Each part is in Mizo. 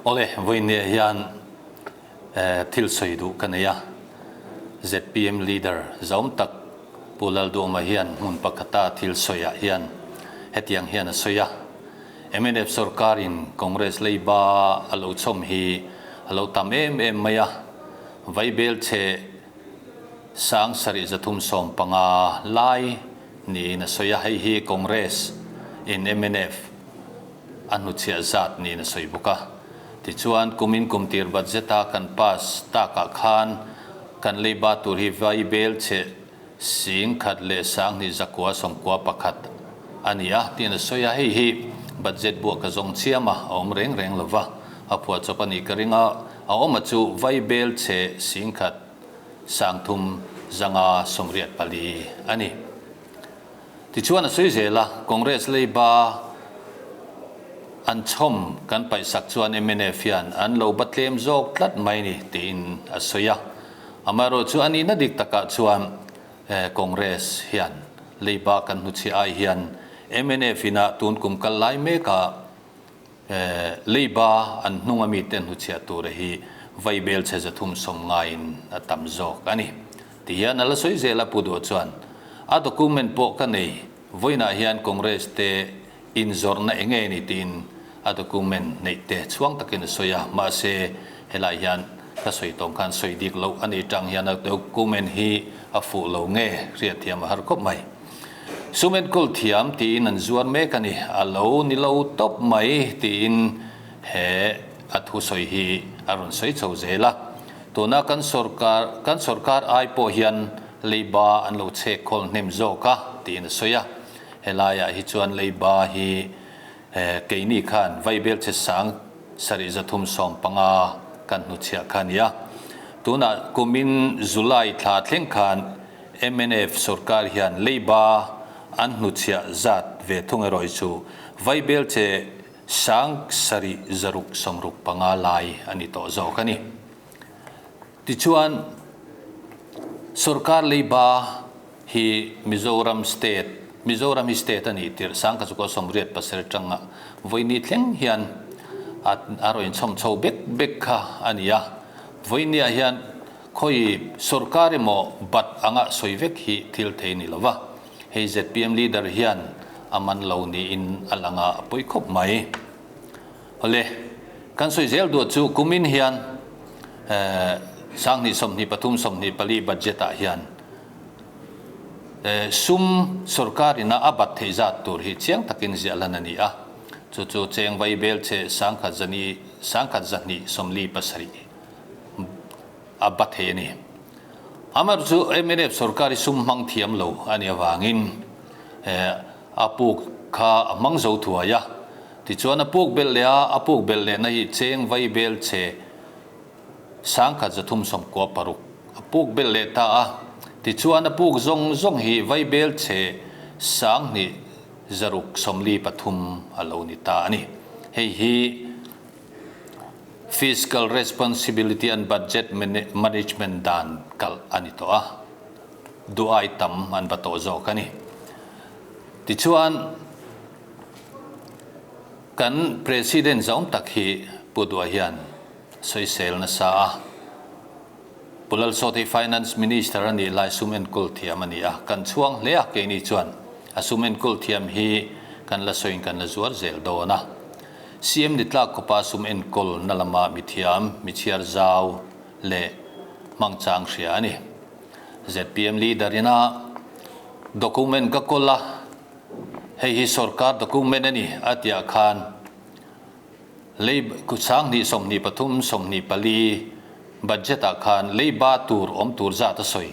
Awle, vawinia hian thil sawi duh ka nei a. Zpm leader zaum tak Pu Lalduhma hian hmun pakhata thil sawiah hian hetiang hian a sawi a, mnf sorkarin Congress leiba a lo chhawm hi a lo tam em em mai a, vaibel chhe sang 735 lai niin a sawi a, hei hi Congress in mnf a hnuchhiah zat niin a sawi bawk a. Tichuan, kumin kum tir budget a kan pass takah khan kan leiba tur hi vaibel chhe 10,291 a ni a tiin a sawi a, hei hi budget buah ka zawng chiam a, a awm reng reng lo va, a phuahchawp a nih ka ring a, a awm a chu vaibel chhe 1,384 a ni. Tichuan a sawi zel a, Congress leiba an chhawm kan paihsak chuan mnf hian an lo ba tlem zawk tlat mai ni tiin a sawi a. Amaherawhchu a nihna dik takah chuan Congress hian leiba kan hnuchhiah ai hian mnf ina tun kum kal lai mekah Leiba an hnung a mite hnuchhiah tura hi vaibel chhe 390 ngaiin a tam zawk a ni. Ti hian a la sawi zel a Pu Duh chuan a document pawh ka nei, vawiinah hian Congress te inzawrhna eng nge ni tiin a document neih te chhuang takin a sawi a, mahse helai hian ka sawi tawng khan sawi dik loh a nih tang hian a document hi a fuh lo nge hriatthiam a har khawp mai. Sum enkawl thiam tiin an zuar mek a ni, a lo ni lo tawp mai tiin he a thusawi hi a rawn sawi chho zel a. Tuna kan sawrkar kan sawrkar ai pawh hian leiba an lo chhek khawl hnem zawk a tiin a sawi a. Helaiah hi chuan leiba hi keini khan vaibel che 735 kan hnuchhiah kha a ni a. Tunah kumin July thla thleng khan Mnf sorkar hian leiba an hnuchhiah zat ve thung erawh hi chu vaibel che 7665 lai a ni tawh zawk a ni. Tichuan, sorkar leiba hi Mizoram state, Mizoram hi state a nih tirh 1987 tanga vawiini thleng hian a rawn inchhawm chho bek bek kha a ni a. Vawiiniah hian Khawi sorkar emaw bat anga sawi vek hi thil thei ni lova, hei zpm leader hian a man lo niin a lang a, a pawi khawp mai. Awle, kan sawi zel duah chu kumin hian 2023 24 budget ah hian sum sorkar ina a bat theih zat tur hi chiang takin ziah lan a ni a, chu chu cheng vaibel che 1,247 a ba thei a ni. Amar chu mnf sorkar hi sum hmang thiam lo a nih avangin a puk kha a hmang zo thuai a. Tichuan a puk belh leh a, a puk belh lehna hi cheng vai bel che 1396 a puk belh leh ta a. Tichuan a puk zawng zawng hi vai bel che 2643 a lo ni ta a ni. Hei hi Fiscal Responsibility and Budget Management dan kalh a ni tawh a, duh ai tam an va tawh zawk a ni. Tichuan, kan President zaum tak hi Pu Duha hian sawisel nasa a, Pu Lalsawt hi Finance Minister a nih lai sum enkawl thiam a ni a, kan chhuang hle a, keini chuan a sum enkawl thiam hi kan la sawiin kan la zuar zel dawn a. CM ni tlak khawpa sum enkawl na lama mithiam, michhiar zau leh hmangchang hria a ni. Zpm leader ina document ka kawl a, hei hi sorkar document a ni a tih ah khan lei 2023 24 budget ah khan leiba tur awm tur zat a sawi.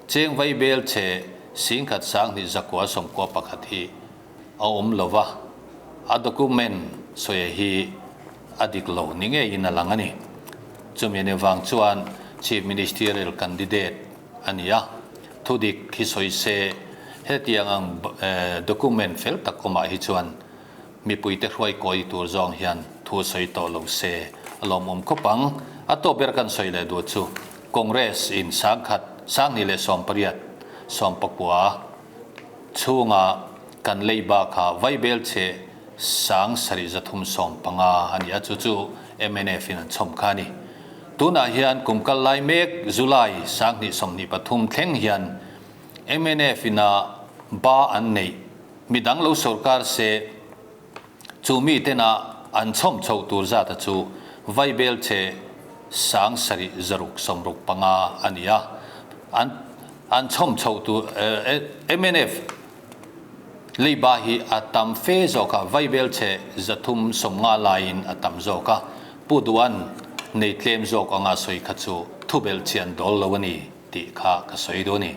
Cheng vaibel che 1,291 hi a awm lo va, a document sawi hi a dik lo ni ngeiin a lang a ni. Chumi ni vang chuan Chief Ministerial candidate a ni a, thu dik hi sawi se hetiang ang document fel tak awmah hi chuan mipuite hruai kawi tur zawng hian thu sawi tawh lo se a lawmawm khawp ang. A tawp ber kan sawi leh duh chu Congress in 10,000 2018 19 chhunga kan lei bak kha vaibel che 7315 a ni a, chu chu mnf in an chhawm kha a ni. Tunah hian kum kal lai mek July 2023 thleng hian mnf ina ba an neih midang lo sorkar se chu mi tena an chhawm chhoh tur zata chu vaibelchhe 7665 a ni a, an an chhawm chhoh tur mnf Leiba hi a tam fe zawk a, vaibelchhe 350 laiin a tam zawk a, Pu Duan nei tlem zawk anga sawi kha chu thubelh chian dawl lo a ni tih kha ka sawi duh a ni.